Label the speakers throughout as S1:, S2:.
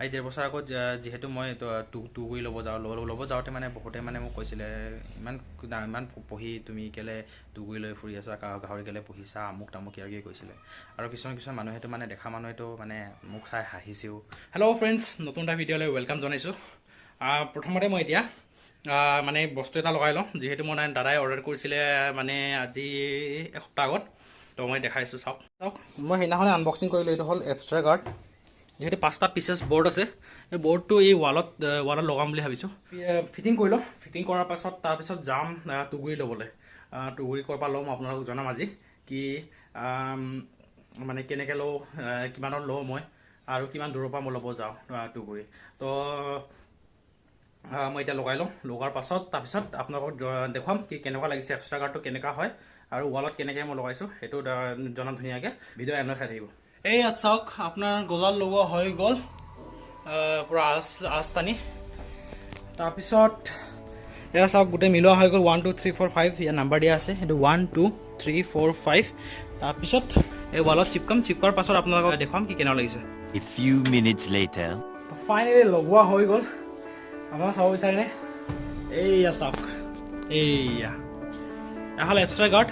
S1: আজি 1.5 বছৰ আগত যিহেতু মই তুঁহগুৰি ল'ব যাওঁ, ল'ব যাওঁতে মানে বহুতে মানে মোক কৈছিলে ইমান ইমান পঢ়ি তুমি কেলৈ তুঁহগুৰি লৈ ফুৰি আছা, গাহৰি কেলৈ পুহিছা, আমুক তামুক কিবা কিবি কৈছিলে। আৰু কিছুমান কিছুমান মানুহেতো মানে দেখা মানুহেতো মানে মোক চাই হাঁহিছেও। হেল্ল' ফ্ৰেণ্ডছ, নতুন এটা ভিডিঅ'লৈ welcome জনাইছোঁ। প্ৰথমতে মই এতিয়া মানে বস্তু এটা লগাই লওঁ, যিহেতু মই দাদাই অৰ্ডাৰ কৰিছিলে মানে আজি এসপ্তাহ আগত, তো মই দেখাইছোঁ। চাওক চাওক, মই সেইদিনাখনে আনবক্সিং কৰিলোঁ। এইটো হ'ল এক্সট্ৰা গাৰ্ড, যিহেতু 5টা পিচেছ বৰ্ড আছে। এই বৰ্ডটো এই ৱালত ৱালত লগাম বুলি ভাবিছোঁ। ফিটিং কৰি লওঁ, ফিটিং কৰাৰ পাছত তাৰপিছত যাম তুঁহগুৰি ল'বলৈ। তুঁহগুৰি ক'ৰ পৰা ল'ম আপোনালোকক জনাম আজি, কি মানে কেনেকৈ লওঁ, কিমানত লওঁ মই, আৰু কিমান দূৰৰ পৰা মই ল'ব যাওঁ তুঁহগুৰি। তো মই এতিয়া লগাই লওঁ, লগোৱাৰ পাছত তাৰপিছত আপোনালোকক দেখুৱাম কি কেনেকুৱা লাগিছে, এক্সট্ৰা গাৰ্ডটো কেনেকুৱা হয় আৰু ৱালত কেনেকৈ মই লগাইছোঁ সেইটো জনাম ধুনীয়াকৈ। ভিডিঅ' এনে চাই থাকিব।
S2: এইয়াত চাওক, আপোনাৰ গলাত লগোৱা হৈ গ'ল, পূৰা আঁচ টানি।
S1: তাৰপিছত এয়া চাওক, গোটেই মিলোৱা হৈ গ'ল। 1 2 3 4 5 ইয়াৰ নাম্বাৰ দিয়া আছে, সেইটো 1 2 3 4 5। তাৰপিছত এই ৱালত চিপকাম, চিপকোৱাৰ পাছত আপোনালোকক দেখুৱাম কি কেনেকুৱা লাগিছে।
S3: A few minutes later.
S1: Finally লগোৱা হৈ গ'ল। আপোনালোকে চাব বিচাৰেনে? এইয়া চাওক, এইয়া এয়া হ'ল এক্সট্ৰা গাৰ্ড।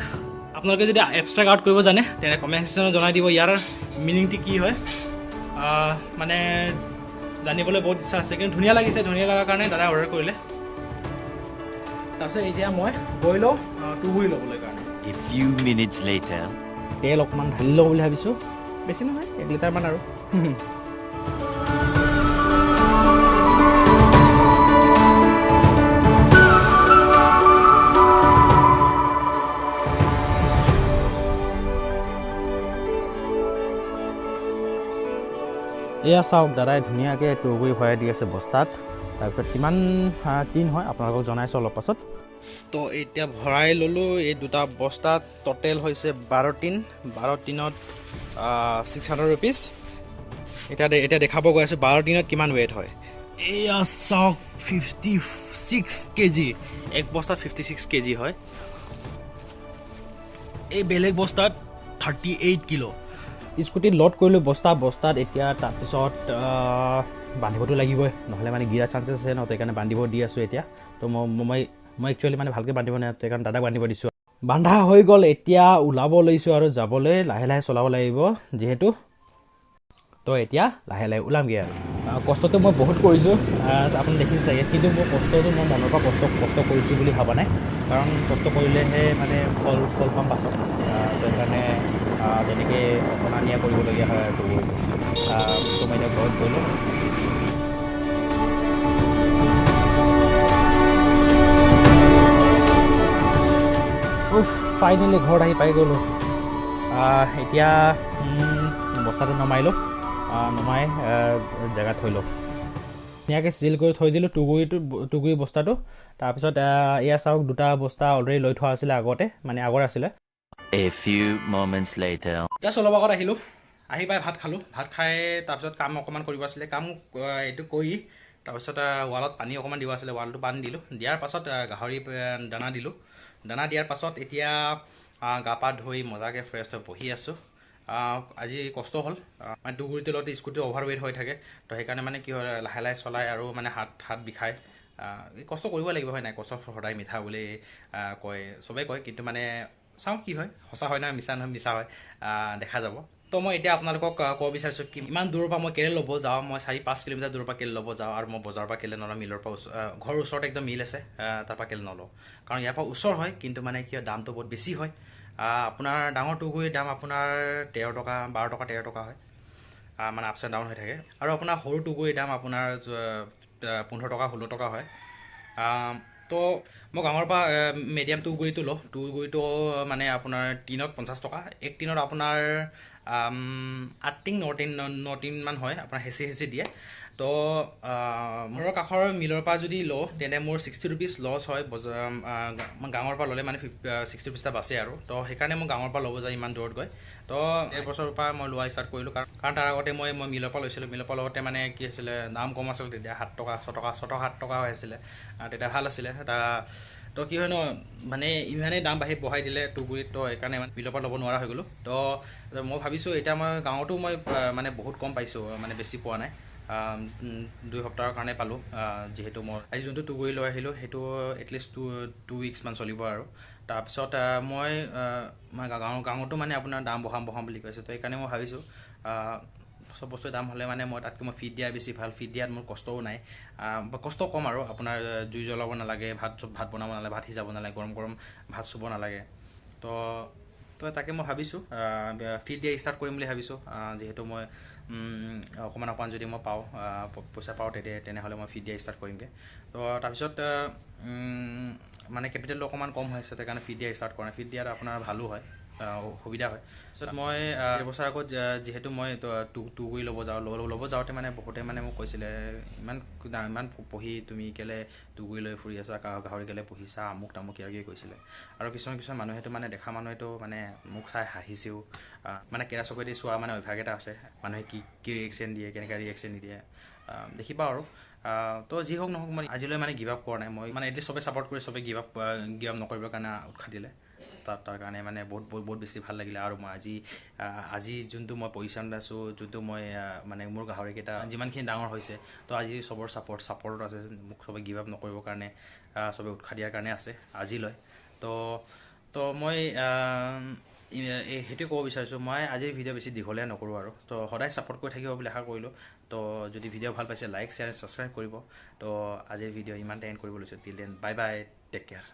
S1: আপোনালোকে যদি এক্সট্ৰা গাৰ্ড কৰিব জানে তেনে কমেণ্ট ছেকশ্যনত জনাই দিব ইয়াৰ মিনিংটো কি হয়। মানে জানিবলৈ বহুত ইচ্ছা আছে, কিন্তু ধুনীয়া লাগিছে, ধুনীয়া লগাৰ কাৰণে দাদাই অৰ্ডাৰ কৰিলে। তাৰপিছত এতিয়া মই গৈ লওঁ তুঁহগুৰি ল'বলৈ কাৰণে।
S3: A few minutes later.
S1: তেল অকণমান ঢালি লওঁ বুলি ভাবিছোঁ, বেছি নহয় 1 লিটাৰমান আৰু। এয়া চাওক, দাদাই ধুনীয়াকৈ তুঁহগুৰি ভৰাই দি আছে বস্তাত। তাৰপিছত কিমান টিন হয় আপোনালোকক জনাইছোঁ অলপ পাছত। তো এতিয়া ভৰাই ল'লোঁ এই দুটা বস্তাত, ট'টেল হৈছে 12 টিন। 12 টিনত 600 ৰুপিজ। এতিয়া দেখাব গৈ আছোঁ 12 টিনত কিমান ৱেইট হয়। এয়া চাওক, 56 কেজি। এক বস্তাত 56 কেজি হয়। এই বেলেগ বস্তাত 38 কিলো। স্কুটিত লোড কৰিলোঁ বস্তাত। এতিয়া তাৰপিছত বান্ধিবতো লাগিবই, নহ'লে মানে গিৰা চান্সেছ আছে ন, সেইকাৰণে বান্ধিব দি আছোঁ এতিয়া। তো মই একচুৱেলি মানে ভালকৈ বান্ধিব নাই, সেইকাৰণে দাদাক বান্ধিব দিছোঁ। বান্ধা হৈ গ'ল, এতিয়া ওলাব লৈছোঁ আৰু যাবলৈ। লাহে লাহে চলাব লাগিব যিহেতু, তো এতিয়া লাহে লাহে ওলামগৈ আৰু। কষ্টটো মই বহুত কৰিছোঁ, আপুনি দেখিছে চাগে, কিন্তু মোৰ কষ্টটো মই মনৰ পৰা কষ্ট কৰিছোঁ বুলি ভবা নাই, কাৰণ কষ্ট কৰিলেহে মানে ফল পাম পাছত। তো সেইকাৰণে তেনেকৈ অনা নিয়া কৰিবলগীয়া হয় আৰু। তো মই এতিয়া ঘৰত গ'লোঁ। উফ, ফাইনেলি ঘৰত আহি পাই গ'লোঁ। এতিয়া বস্তাটো নমাই লওঁ, নমাই জেগাত থৈ লওঁ, ধুনীয়াকৈ চিল কৰি থৈ দিলোঁ তুঁহগুৰি বস্তাটো। তাৰপিছত এয়া চাওক, দুটা বস্তা অলৰেডি লৈ থোৱা আছিলে আগতে, মানে আগৰ আছিলে।
S3: A few moments later.
S1: Just অলপ আগত আহিলোঁ, আহি পাই ভাত খালোঁ। ভাত খাই তাৰপিছত কাম অকণমান কৰিব আছিলে, কাম এইটো কৰি তাৰপিছত ৱালত পানী অকণমান দিব আছিলে, ৱালটো পানী দিলোঁ। দিয়াৰ পাছত গাহৰি দানা দিলোঁ। দানা দিয়াৰ পাছত এতিয়া গা পা ধুই মজাকৈ ফ্ৰেছ হৈ বহি আছোঁ। আজি কষ্ট হ'ল, মানে তুঁহগুৰিটোৰ লগত স্কুটি অভাৰ ৱেইট হৈ থাকে, তো সেইকাৰণে মানে কি হয় লাহে লাহে চলাই আৰু মানে হাত বিষায়। কষ্ট কৰিব লাগিব হয় নাই, কষ্ট সদায় মিঠা বুলি কয়, চবেই কয়, কিন্তু মানে চাওঁ কি হয়, সঁচা হয় নে মিছা নহয়, মিছা হয় দেখা যাব। তো মই এতিয়া আপোনালোকক ক'ব বিচাৰিছোঁ কি ইমান দূৰৰ পৰা মই কেলৈ ল'ব যাওঁ, মই 4-5 কিলোমিটাৰ দূৰৰ পৰা কেলৈ ল'ব যাওঁ, আৰু মই বজাৰৰ পৰা কেলৈ নলওঁ, মিলৰ পৰা ঘৰৰ ওচৰতে একদম মিল আছে, তাৰপৰা কেলৈ নলওঁ, কাৰণ ইয়াৰ পৰা ওচৰ হয়, কিন্তু মানে কি হয় দামটো বহুত বেছি হয়। আপোনাৰ ডাঙৰ তুঁহগুৰিৰ দাম আপোনাৰ 13 টকা, 12 টকা, 13 টকা হয়, মানে আপছ এণ্ড ডাউন হৈ থাকে। আৰু আপোনাৰ সৰু তুঁহগুৰিৰ দাম আপোনাৰ 15 টকা, 16 টকা হয়। তো মই গাঁৱৰ পৰা মিডিয়াম তুঁহগুৰিটো লওঁ। তুঁহগুৰিটো মানে আপোনাৰ টিনত 50 টকা, এক টিনত আপোনাৰ 8 টিন, 9 টিন, 9 টিনমান হয়, আপোনাৰ হেঁচি হেঁচি দিয়ে। তো ঘৰৰ কাষৰ মিলৰ পৰা যদি লওঁ তেন্তে মোৰ 60 ৰুপিজ লছ হয়, গাঁৱৰ পৰা ল'লে মানে 60 ৰুপিজ এটা বাচে আৰু। তো সেইকাৰণে মই গাঁৱৰ পৰা ল'ব যায় ইমান দূৰত গৈ। তো 1.5 বছৰৰ পৰা মই লোৱা ষ্টাৰ্ট কৰিলোঁ, কাৰণ তাৰ আগতে মই মিলৰ পৰা লৈছিলোঁ। মিলৰ পৰা লওঁতে মানে কি হৈছিলে, দাম কম আছিলে তেতিয়া, 7 টকা, 6 টকা, 6 টকা, 7 টকা হৈ আছিলে, তেতিয়া ভাল আছিলে। তো কি হয় ন, মানে ইমানেই দাম বঢ়াই দিলে তুঁহগুৰিত, তো সেইকাৰণে মানে মিলৰ পৰা ল'ব নোৱাৰা হৈ গ'লোঁ। তো মই ভাবিছোঁ এতিয়া মই গাঁৱতো মই মানে বহুত কম পাইছোঁ, মানে বেছি পোৱা নাই। 2 সপ্তাহৰ কাৰণে পালোঁ। যিহেতু মই আজি যোনটো তুঁহগুৰি লৈ আহিলোঁ সেইটো এটলিষ্ট টু উইক্সমান চলিব আৰু। তাৰপিছত মই গাঁৱতো মানে আপোনাৰ দাম বঢ়াম বঢ়াম বুলি কৈছে, তো সেইকাৰণে মই ভাবিছোঁ চব বস্তুৰ দাম হ'লে মানে মই তাতকৈ মই ফিড দিয়া বেছি ভাল। ফিড দিয়াত মোৰ কষ্টও নাই, কষ্ট কম আৰু আপোনাৰ জুই জ্বলাব নালাগে, ভাত বনাব নালাগে, ভাত সিজাব নালাগে, গৰম গৰম ভাত চুব নালাগে। তো তো তাকে মই ভাবিছোঁ ফিড দিয়া ষ্টাৰ্ট কৰিম বুলি ভাবিছোঁ। যিহেতু মই অকণমান অকণমান যদি মই পাওঁ পইচা পাওঁ তেতিয়া তেনেহ'লে মই ফিড দিয়া ষ্টাৰ্ট কৰিমগৈ। তো তাৰপিছত মানে কেপিটেলটো অকণমান কম হৈ আছে, সেইকাৰণে ফিড দিয়া ষ্টাৰ্ট কৰা নাই। ফিড দিয়াত আপোনাৰ ভালো হয়, সুবিধা হয়। তাৰপিছত মই এবছৰ আগত যিহেতু মই তুঁহগুৰি ল'ব যাওঁ, ল'ব যাওঁতে মানে বহুতে মানে মোক কৈছিলে ইমান ইমান পঢ়ি তুমি কেলৈ তুঁহগুৰি লৈ ফুৰি আছা, গাহৰি কেলৈ পুহিছা, আমুক তামুক কিবা কিবি কৈছিলে। আৰু কিছুমান কিছুমান মানুহেতো মানে দেখা মানুহেতো মানে মোক চাই হাঁহিছেও, মানে কেৰা চকুৱেদি চোৱা মানে অভ্যাস এটা আছে, মানুহে কি কি ৰিয়েকশ্যন দিয়ে, কেনেকৈ ৰিয়েকশ্যন নিদিয়ে দেখি পাওঁ আৰু। তো যি হওক নহওক মই আজিলৈ মানে গিভ আপ কৰা নাই। মই মানে এটলিষ্ট চবে ছাপৰ্ট কৰি চবে গিভ আপ নকৰিবৰ কাৰণে উৎসাহ দিলে, তাৰ কাৰণে মানে বহুত বহুত বহুত বেছি ভাল লাগিলে। আৰু মই আজি আজি যোনটো মই পজিশ্যনত আছোঁ, যোনটো মই মানে মোৰ গাহৰিকেইটা যিমানখিনি ডাঙৰ হৈছে, তো আজি চবৰ ছাপৰ্টত আছে, মোক চবে গিভ আপ নকৰিবৰ কাৰণে চবে উৎসাহ দিয়াৰ কাৰণে আছে আজিলৈ। তো তো মই সেইটোৱে ক'ব বিচাৰিছোঁ, মই আজিৰ ভিডিঅ' বেছি দীঘলীয়া নকৰোঁ আৰু। তো সদায় ছাপৰ্ট কৰি থাকিব বুলি আশা কৰিলোঁ। তো যদি ভিডিঅ' ভাল পাইছে লাইক শ্বেয়াৰ ছাবস্ক্ৰাইব কৰিব। তো আজিৰ ভিডিঅ' ইমানতে এণ্ড কৰিব লৈছোঁ। Till then bye bye, take care.